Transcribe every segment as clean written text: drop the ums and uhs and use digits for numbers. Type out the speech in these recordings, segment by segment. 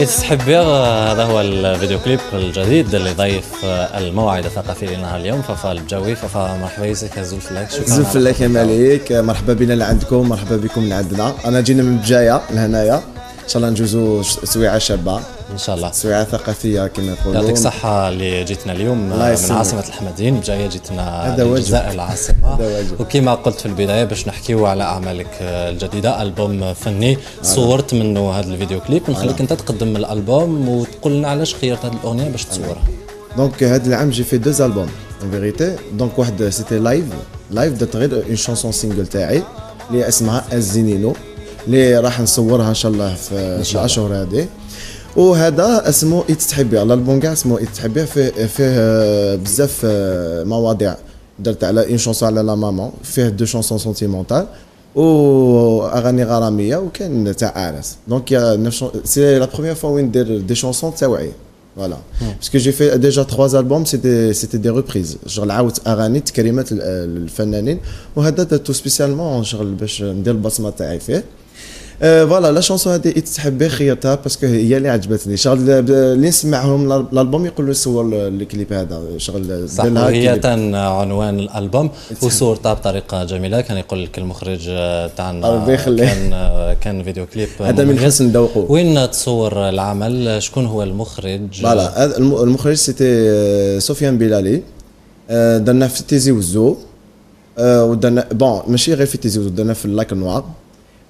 تحبي، هذا هو الفيديو كليب الجديد اللي ضيف الموعد الثقافي لنهار اليوم، فافا البجاوي. فافا، مرحبا بك، أزول فلاك، شكرا. أزول فلاك يا مالك، مرحبا بنا اللي عندكم، مرحبا بكم اللي عندنا. انا جينا من بجاية لهنايا، ان شاء الله نجوزو سويعه شابه. ان شاء الله. سويعه ثقافية كما يقولون. يعطيك الصحة اللي جيتنا اليوم من عاصمة الحمدين بجاية، جيتنا الجزائر العاصمة، وكما قلت في البداية باش نحكيو على أعمالك الجديدة، ألبوم فني صورت منه هذا الفيديو كليب. نخليك أنت تقدم الألبوم وتقول لنا علاش خيرت هذه الأغنية باش تصورها. donc هذا العام j'ai fait deux albums en vérité. donc واحد c'était live live، درت غير une chanson single تاعي اللي اسمها الزينينو، اللي راح نصورها ان شاء الله في الاشهر هذه. وهذا اسمه تحبي، الالبوم كاع اسمه تحبي. فيه بزاف مواضيع، درت على une chanson على la maman، فيه deux chansons sentimentales واغاني غراميه وكان تاع اعراس. donc c'est la première fois وين ندير des chansons تاوعي، voilà، parce que j'ai fait déjà trois albums، c'était des reprises، شغل عاودت اغاني تكريمات الفنانين، وهذا درتو spécialement شغل باش ندير البصمة تاعي فيه. voilà، la chanson هذه تحبي خيرتها parce que هي اللي عجبتني، شغل اللي نسمعهم الالبوم يقولوا صور الكليب هذا شغل. صح، وهي تان عنوان الالبوم وصورتها بطريقة جميله، كان يقول لك المخرج تاعنا. ربي يخليه. كان فيديو كليب. هذا من حسن ذوقه. وين تصور العمل؟ شكون هو المخرج؟ voilà، المخرج c'était سفيان بلالي. درنا في تيزي وزو ودرنا، bon، ماشي غير في تيزي وزو، درنا في ال Lac Noir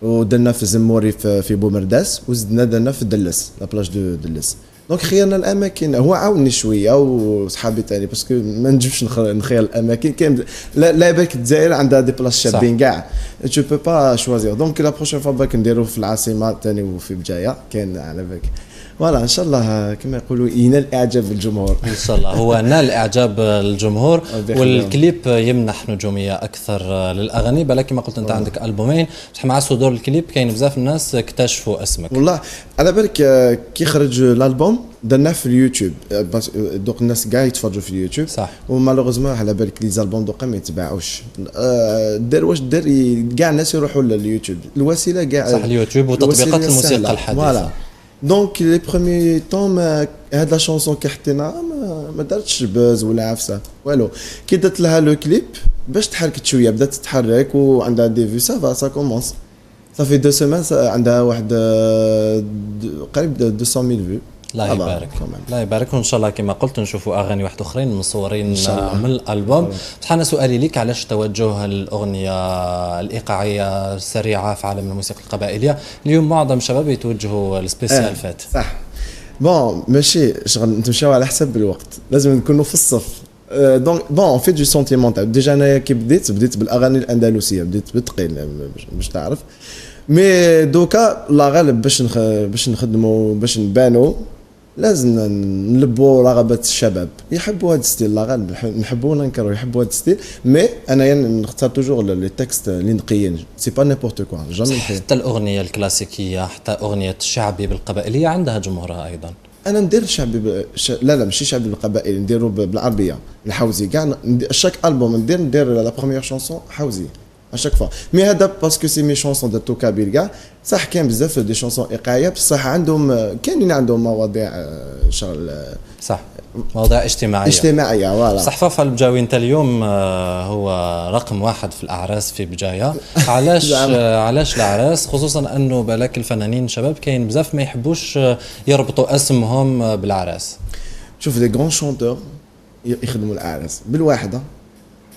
ودرنا في زموري في بومرداس، وزدنا درنا في دلس، la plage de دلس. donc خيرنا الاماكن، هو عاوني شوية وصحابي تاني، parce que ما نجمش نخير الاماكن. كاين لا لا بالك الجزائر عندها des plages شابين كاع، tu peux pas choisir. donc la prochaine fois بالك نديرو في العاصمة تاني وفي بجايه، كاين على بالك. voilà، ان شاء الله كما يقولوا ينال اعجاب الجمهور. ان شاء الله، هو نال اعجاب الجمهور، والكليب يمنح نجوميه اكثر للاغاني. بالك كما قلت انت عندك البومين، بصح مع صدور الكليب كاين بزاف الناس اكتشفوا اسمك. والله على بالك كي خرج الالبوم درناه في اليوتيوب، دوك الناس كاع يتفرجوا في اليوتيوب. و malheureusement على بالك les albums دوكا ما يتباعوش، دير واش دير، كاع الناس يروحوا لليوتيوب، الوسيلة كاع. صح، اليوتيوب وتطبيقات الموسيقى الحديثه. voilà، donc les premiers temps هاد la chanson كي حطيناها ما دارتش buzz ولا عفسه والو. كي درت لها le clip باش تحركت شويه، بدات تتحرك وعندها des vues، ça va، ça commence، ça fait 2 semaines عندها واحد قريب 200 mille vues. الله يبارك، الله يبارك، وان شاء الله كما قلت نشوفوا اغاني واحد اخرين مصورين من الالبوم. بصح انا سؤالي لك، علاش توجه الاغنية الايقاعيه السريعة في عالم الموسيقى القبائليه؟ اليوم معظم الشباب يتوجهوا لل spécial fête. صح، bon، ماشي شغل نتمشاو على حسب الوقت، لازم نكونوا في الصف. donc bon، fait du sentimental déjà. انايا كي بديت، بديت بالاغاني الاندلسيه، بديت بالثقيل باش تعرف، mais دوكا لا غالب، باش نخدموا، باش نبانو، لازم نلبوا رغبات الشباب، يحبوا هذا style. لا غالب، نحبوا ولا نكرهوا، يحبوا هذا style، mais انا نختار toujours les textes اللي نقيين، c'est pas n'importe quoi، jamais. حتى الاغنية الكلاسيكيه، حتى اغنية الشعبي بالقبائليه عندها جمهورها ايضا. انا ندير شعبي لا لا، ماشي شعبي بالقبائل، نديرو بالعربيه، الحوزي كاع. chaque album ندير la première chanson حوزي à chaque fois، mais هذا parce que c'est mes chansons درتو kabyle كاع. صح كاين بزاف des chansons ايقاعيه، بصح عندهم، كاينين عندهم مواضيع شغل. صح، مواضيع اجتماعيه. اجتماعيه، voilà. صح. فافا البجاوي، انت اليوم هو رقم واحد في الاعراس في بجايه. علاش علاش الاعراس؟ خصوصا انه بالك الفنانين الشباب كاين بزاف ما يحبوش يربطوا اسمهم بالاعراس. شوف، les grands chanteurs يخدموا الاعراس بالواحده،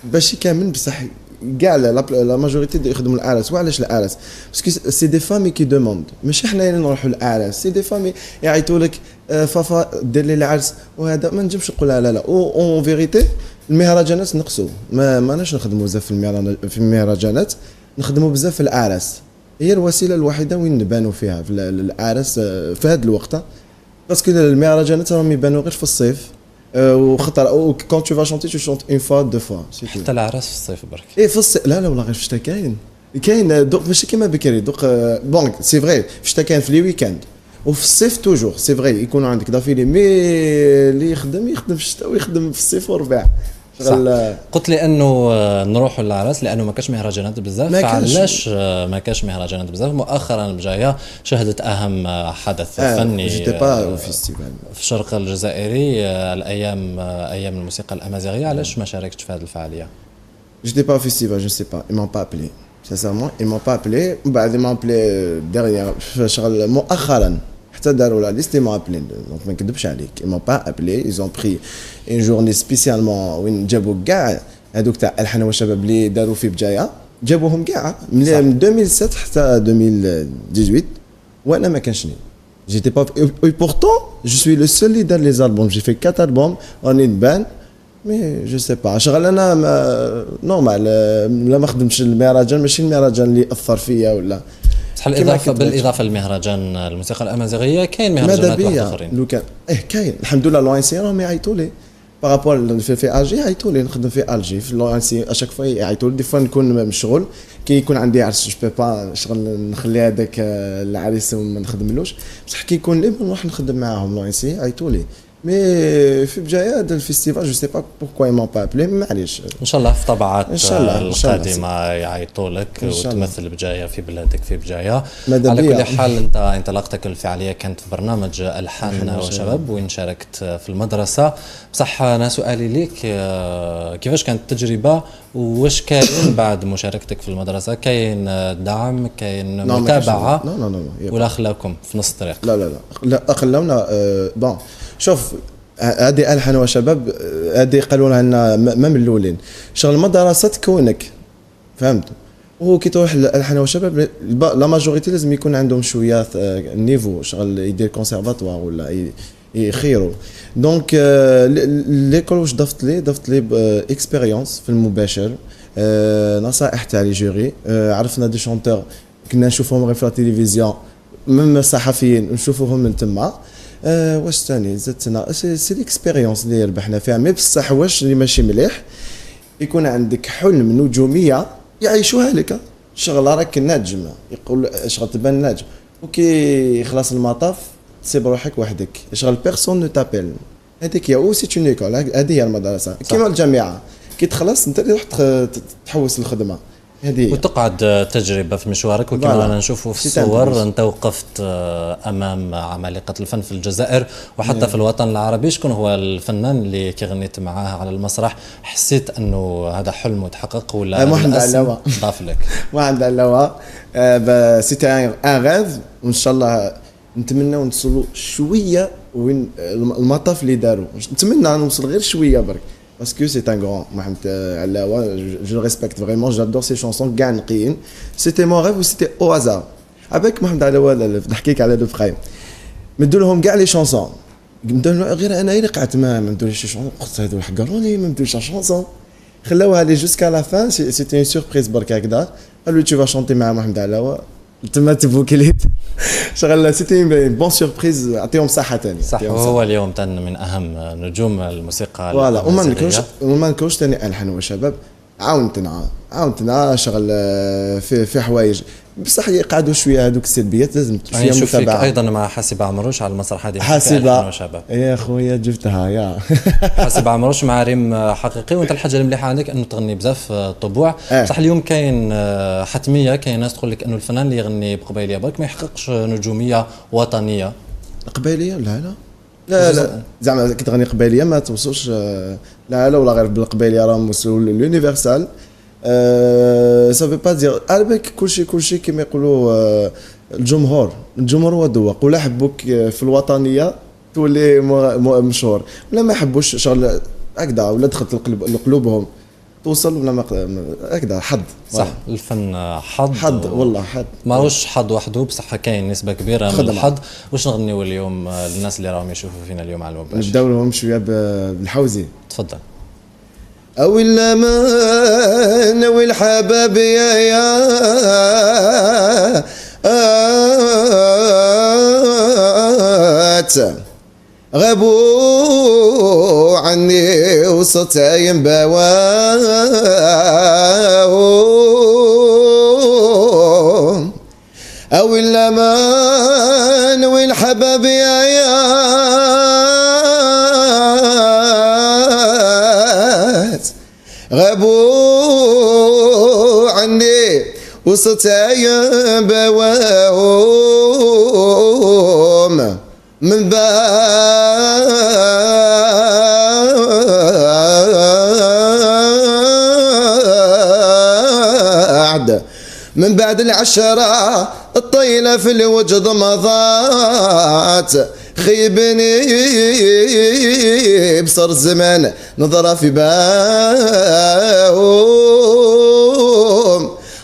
باش كامل، بصح كاع la majorité يخدموا الاعراس. وعلاش الاعراس؟ parce que c'est des familles qui demandent، ماشي حنايا اللي نروحوا الاعراس، c'est des familles يعيطوا لك فافا دير لي العرس، وهذا ما نجمش نقول لا لا. en vérité المهرجانات نقصوا، ما ماناش نخدموا بزاف في المهرجانات، نخدموا بزاف في الاعراس. هي الوسيلة الوحيدة وين نبانوا فيها في الاعراس في هذا الوقت، parce que المهرجانات راهم يبانوا غير في الصيف وخطر quand tu vas chanter، tu chantes une fois، deux fois. حتى الاعراس في الصيف برك؟ ايه في الصيف. لا لا، والله غير في الشتاء كاين، كاين دوك، ماشي كيما بكري دوك. bon، c'est vrai في الشتاء كاين في les week-ends، وفي الصيف toujours، c'est vrai يكونوا عندك d'affilée، mais اللي يخدم يخدم في الشتاء ويخدم في الصيف والربيع. شغل. قلت لي انه نروحوا للعراس لانه ما كاش مهرجانات بزاف. علاش ما كاش مهرجانات بزاف؟ مؤخرا بجاية شهدت اهم حدث فني j'étais pas au festival في الشرق الجزائري، الايام، ايام الموسيقى الامازيغيه. علاش ما شاركتش في هذه الفعاليه؟ J'étais pas au festival, je sais pas, ils m'ont pas appelé. Sincèrement, ils m'ont pas appelé. بعد ils m'ont appelé dernière، شغل مؤخرا حتى داروا la liste ils m'ont appelé. donc ما نكذبش عليك، ils m'ont pas appelé. ils ont pris une journée spécialement وين جابوا كاع هذوك تاع الحان وشباب اللي داروا في بجايه، جابوهم كاع من 2007 حتى 2018 وانا ما كانشني. J'étais pas et pourtant je suis le seul اللي دار les albums، j'ai fait 4 albums، راني نبان، mais je sais pas. شغل انا normal، لا ما خدمتش المهرجان، ماشي المهرجان اللي اثر فيا ولا. بصح الاضافه، بالاضافة للمهرجان الموسيقى الامازيغيه، كاين مهرجانات واحد اخرين. لو كان ايه كاين، الحمد لله، l'ONCI راهم يعيطوا لي par rapport في Alger، يعيطوا لي نخدم في Alger في l'ONCI، à chaque fois يعيطوا لي. des fois نكون مشغول، كي يكون عندي عرس je peux pas شغل نخلي هذاك العريس وما نخدملوش، بصح كي يكون libre نروح نخدم معاهم. l'ONCI يعيطوا لي، mais في بجاية هذا ال festival je sais pas pourquoi ils m'ont pas appelé، معليش. ان شاء الله في طبعات ان شاء الله القادمة يعيطوا لك وتمثل بجاية في بلادك في بجايه. على كل حال، انت انطلاقتك الفعلية كانت في برنامج الحان وشباب وين شاركت في المدرسه. بصح انا سؤالي ليك، كيفاش كانت التجربة واش كاين بعد مشاركتك في المدرسه؟ كاين دعم؟ كاين متابعه؟ non non non. ولا خلاكم في نص الطريق؟ لا لا لا لا، خلاونا. bon شوف، هذه الحان وشباب هذه قالوا لنا ما من الاولين، شغل المدرسة تكونك، فهمت؟ وكي تروح الالحان وشباب la majorité لازم يكون عندهم شوية niveau، شغل يدير كونسيرفاتوار ولا يخيروا. donc l'école واش ضفت لي؟ ضفت لي expérience في المباشر، نصائح تاع les jurys، عرفنا des chanteurs كنا نشوفهم غير في التلفزيون، même الصحفيين نشوفوهم من تما. واش ثاني زدتنا؟ c'est l'expérience اللي ربحنا فيها. mais بصح واش اللي ماشي مليح، يكون عندك حلم نجوميه يعيشوها لك، شغل راك نجم، يقول شغل تبان نجم، وكي يخلص المطاف تصيب روحك وحدك، شغل personne ne t'appelle. هذيك هي aussi une école، هذه هي المدرسه، كيما الجامعه، كي تخلص انت اللي تروح تحوس الخدمه. هذه وتقعد تجربه في مشوارك. وكما رانا نشوفوا في الصور، انت وقفت امام عمالقة الفن في الجزائر وحتى في الوطن العربي. شكون هو الفنان اللي كي غنيت معاه على المسرح حسيت انه هذا حلم وتحقق ولا محمد علاوه. ضاف لك؟ محمد علاوه، c'était un rêve، وان شاء الله نتمنى نوصلوا شوية وين المطاف اللي داروا، نتمنى نوصل غير شوية برك، parce que c'est un grand Mohamed Allaoua، je le respecte vraiment، j'adore ses chansons كاع نقيين. c'était mon rêve و c'était au hasard avec محمد علاوة. نحكيك على le prime، مدوا لهم كاع les chansons، غير انا اللي قعدت ما مدوليش chansons. قلت هادو حقروني، ما مدوليش chanson، خلاوها لي jusqu'à la fin، c'était une surprise برك هكذا. قالوا tu vas chanter مع محمد علاوة، تما تبوكليت، شغل c'était une bonne surprise، عطيهم صحة ثاني. صح، وهو اليوم تن من اهم نجوم الموسيقى. voilà، وما نكروش ثاني الحان وشباب عاونتنا عاونتنا شغل في حوايج، بصح يقعدوا شوية هذوك السلبيات، لازم شوية متابعه. ايضا مع حسيبه عمروش على المسرح هذه. حسيبه يا خويا جبتها يا حسيبه عمروش مع ريم حقيقي. وانت الحاجة المليحه عندك انه تغني بزاف طبوع. بصح اليوم كاين حتميه، كاين ناس تقول لك انه الفنان اللي يغني بقبيليه برك ما يحققش نجوميه وطنيه. قبيليه؟ لا لا لا لا، زعما كي تغني قبيليه ما توصلش؟ لا لا، ولا غير بالقبيليه راهم وصلوا l'universel. ça veut pas dire، على بالك كلشي كلشي كيما يقولوا الجمهور، الجمهور هو الذواق، ولا حبوك في الوطنية تولي مشهور، ولا ما يحبوش شغل هكذا، ولا دخلت لقلوبهم توصل، ولا ما هكذا، حظ. صح، الفن حظ. حظ والله حظ. ماهوش حظ وحده، بصح كاين نسبه كبيرة من الحظ. واش نغنيو اليوم للناس اللي راهم يشوفوا فينا اليوم على المباشر؟ نبداو لهم شوية بالحوزي. تفضل. أو الأمان والحباب يا آت غابوا عني وسطايم بواو، أو الأمان والحباب يا آت. غابوا عني وسط بواهم من بعد العشرة الطيلة في الوجد مضات، خيبني بصر الزمان نظرة في باهم.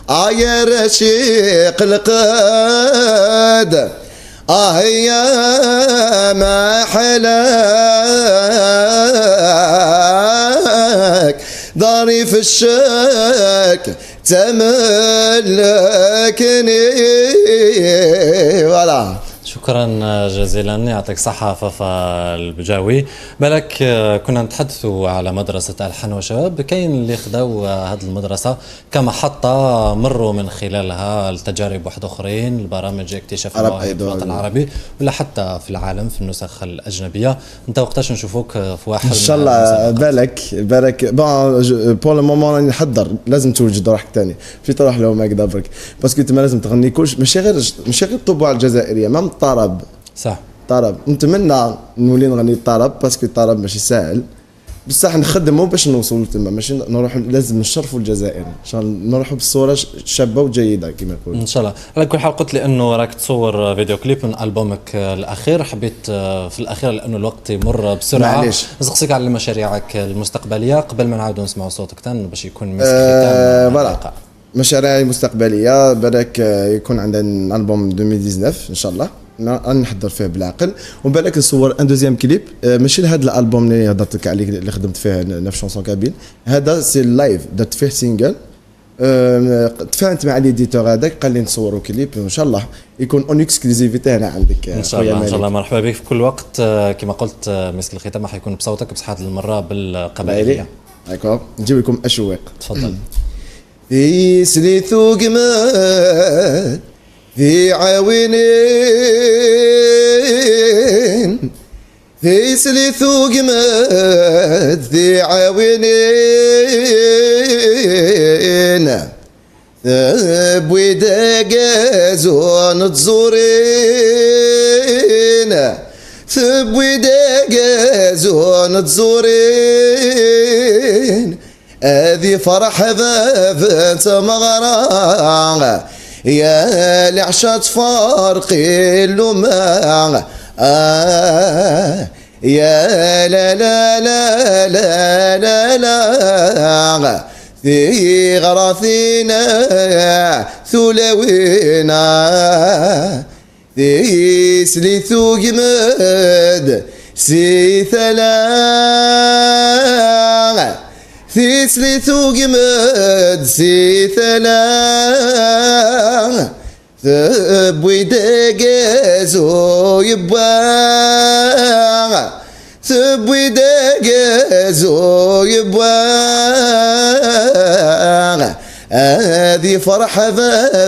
آه يا رشيق القاد، آه يا ما حلاك، داري في الشك تملكني. voilà. شكرا جزيلا، يعطيك صحة فافا البجاوي. بالك كنا نتحدثوا على مدرسة ألحان وشباب، كاين اللي خداو هذه المدرسة كمحطة مروا من خلالها التجارب واحد أخرين، البرامج اكتشاف المواهب في الوطن العربي ولا حتى في العالم في النسخ الأجنبية. أنت وقتاش نشوفوك في واحد؟ إن شاء الله بالك بالك. bon، pour le moment راني نحضر. لازم توجد روحك ثاني، ماشي تروح لهم هكذا برك، parce que تما لازم تغني كلش، ماشي غير الطبوع الجزائريه، même الطرب. طرب، نتمنى نولي نغني الطرب parce que الطرب ماشي ساهل، بصح نخدموا باش نوصلوا تما، ماشي نروح. لازم نشرفوا الجزائر، ان شاء الله نروحوا بالصورة شابه وجيده كما يقولوا. ان شاء الله. على كل حال، قلت لي انه راك تصور فيديو كليب من البومك الاخير. حبيت في الاخير، لانه الوقت يمر بسرعه، معليش، نسقسيك على مشاريعك المستقبلية قبل ما نعاودوا نسمعوا صوتك تان باش يكون مسك ختام. voilà، مشاريعي المستقبليه، بالك يكون عندنا البوم 2019 ان شاء الله، نحضر فيه بالعقل، وبالك نصور un deuxième clip، ماشي لهذا الالبوم اللي هضرت لك عليه اللي خدمت فيه neuf chansons kabyles. هذا c'est live، درت فيه single، تفاهمت مع l'éditeur هذاك، قال لي نصوروا كليب، ان شاء الله يكون en exclusivité هنا عندك. ان شاء الله، ان شاء الله، مرحبا بك في كل وقت. كما قلت، مسك الختام راح يكون بصوتك، بس هذه المرة بالقبائليه. d'accord، نجيب لكم اشواق. تفضل. في سليث وقماد في عاونين، في سليث وقماد في عاونين، بويدا قازون تزورين، ثبويدا قازون تزورين، هذه فرح بنت مغرا، يا العشا تفارقي اللومة، آه يا لا لا لا لا لا لا، في غراثينا ثلوينا، في سليث جمد سي ثلا، في سليث جمد سي ثلا، ثبوي دقازو يبا، ثبوي دقازو يبا، هذه فرحة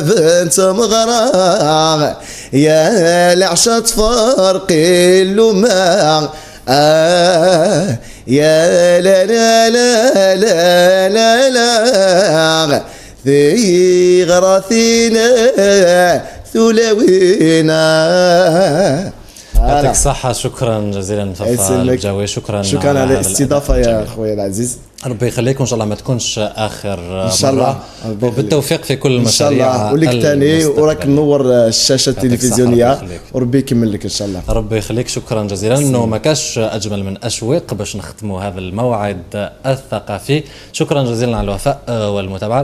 بنت مغرا، يا العشا تفارقي اللومة، آه يا لا لا لا لا لا لا، في غراثينا ثلوينا. يعطيك الصحة، شكرا جزيلا فافا البجاوي، شكرا. شكرا على الاستضافة يا خويا العزيز. ربي يخليك، وان شاء الله ما تكونش اخر ان شاء الله. وبالتوفيق في كل المشاريع. ان شاء الله، ولك ثاني، وراك منور الشاشة التلفزيونيه، وربي يكمل لك ان شاء الله. ربي يخليك، شكرا جزيلا. انه ما كاش اجمل من اشويق باش نختموا هذا الموعد الثقافي. شكرا جزيلا على الوفاء والمتابعه.